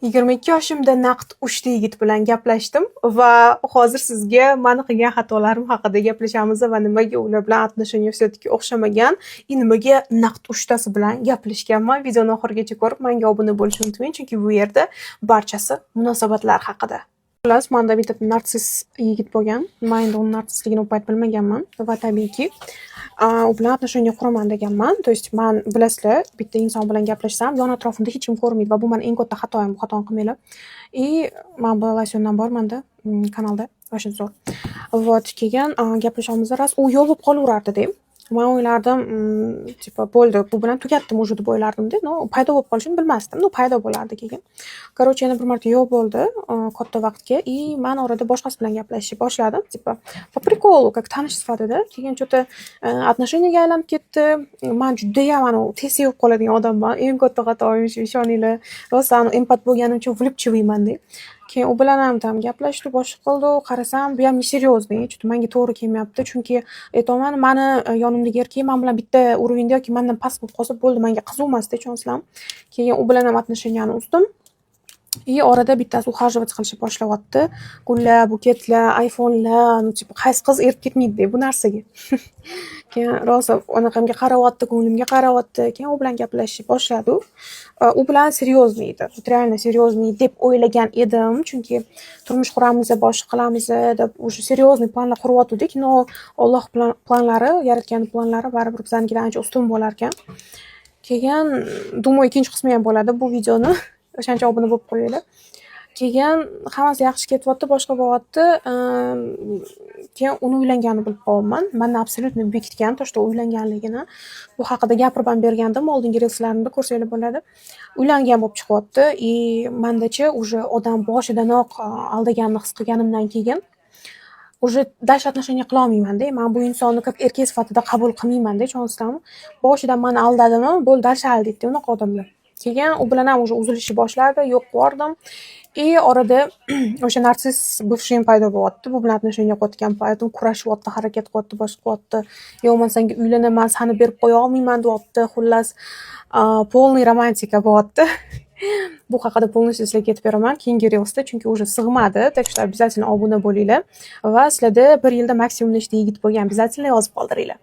22 yoshimda naqd uchta yigit bilan gaplashdim va hozir sizga mani qilgan xatolarim haqida gaplashamiz va nimaga ular bilan отношения всё-таки o'xshamagan и nimaga naqd uchtasi bilan gaplashganman. Videoni oxirigacha ko'rib, menga obuna bo'lishni unutmang, chunki bu yerda barchasi munosabatlar haqida. Xullas, manda bitta narsiz yigit bo'lgan. Man endi uni narsisligini u payt bilmaganman va tabiiyki, u bilan отношения quraman deganman. То есть man, bilasizlar, bitta inson bilan gaplashsam, yon atrofimda hech kim ko'rmaydi va bu mani eng katta xatoyim, bu xatoni qilmanglar. И man bu Lasiondan bor manda kanalda, вообще zo'r. Вот, keyin gaplashamiz, rost u yo'q bo'lib qolaverardi-da. Man o'ylardim, типа bo'ldi, bu bilan tugatdim уже deb o'ylardimda, но paydo bo'lib qolishini bilmasdim. Ну, paydo bo'lardi keyin. Короче, yana bir marta yo'q bo'ldi katta vaqtga и man orada boshqasi bilan gaplashishni boshladim. Типа по приколу, как tanish sifatida. Keyin что-то отношения ga aylanib ketdi. Man judayam anavi tez sevib qoladigan odamman. Eng katta xatoyim shu, ishoninglar. Rosa empat bo'lganim uchun влюбчивый manda. Keyin u bilan ham там gaplashdi, boshqa qildi. Qarasam, bu ham несерьезный, что-то menga to'g'ri kelmayapti. Chunki aytyapman, mani yonimdagi erkak man bilan bitta уровень da yoki mandan past bo'lib qolsa bo'ldi, menga qiziq emasda, tushunyapsizlarmi? Keyin u bilan ham отношения ni uzdim. И orada bittasi ухаживать qilishni boshlayapti. Gullar, buketlar, iPhone'lar, ну, типа qaysi qiz erib ketmaydi bu narsaga. Keyin rosa anaqamga qarayapti, ko'nglimga qarayapti. Keyin u bilan gaplashishni boshladi. U bilan серьезный edi. Вот реально серьезный deb o'ylagan edim, chunki turmush quramiz, boshqa qilamiz deb уже серьезный planlar quryotgandik. Но Alloh planlari, yaratgan planlari baribir bizanikidan ancha ustun bo'lar ekan. Keyin, думаю, ikkinchi qismi ham bo'ladi bu videoni. O'shaning uchun obuna bo'lib qo'yinglar. Keyin hammasi yaxshi ketyapti, boshqa bo'lyapti. Keyin uni uylanganini bilib qolyapman. Mandan абсолютно bekitgan то, что uylanganligini. Bu haqida gapirib ham bergandim oldingi reelslarimda, ko'rsanglar bo'ladi. Uylangan bo'lib chiqyapti и mandachi уже odam boshidanoq aldaganini his qilganimdan keyin уже дальше отношения qilolmaymanda. Man bu insonni как erkak sifatida qabul qilmaymanda, ishonasizlarmi? Boshidan mani aldadimi, bo'ldi, дальше aldaydida unaqa odamlar. Keyin u bilan ham уже uzilishni boshladi, yo'q qiyordim. И orada o'sha narsiz бывший im paydo bo'lyapti. Bu bilan отношения qilayotgan paytim kurashyapti, harakat qilyapti, boshqa qilyapti. "Yo'q, man senga uylanaman, sani berib qo'ya olmayman", deyapti. Xullas, полный romantika bo'lyapti. Bu haqida полностью sizlarga aytib beraman keyingi reelsda, chunki уже sig'madi. Так что обязательно obuna bo'linglar va sizlarda bir yilda maksimum nechta yigit bo'lgan, обязательно yozib qoldiringlar.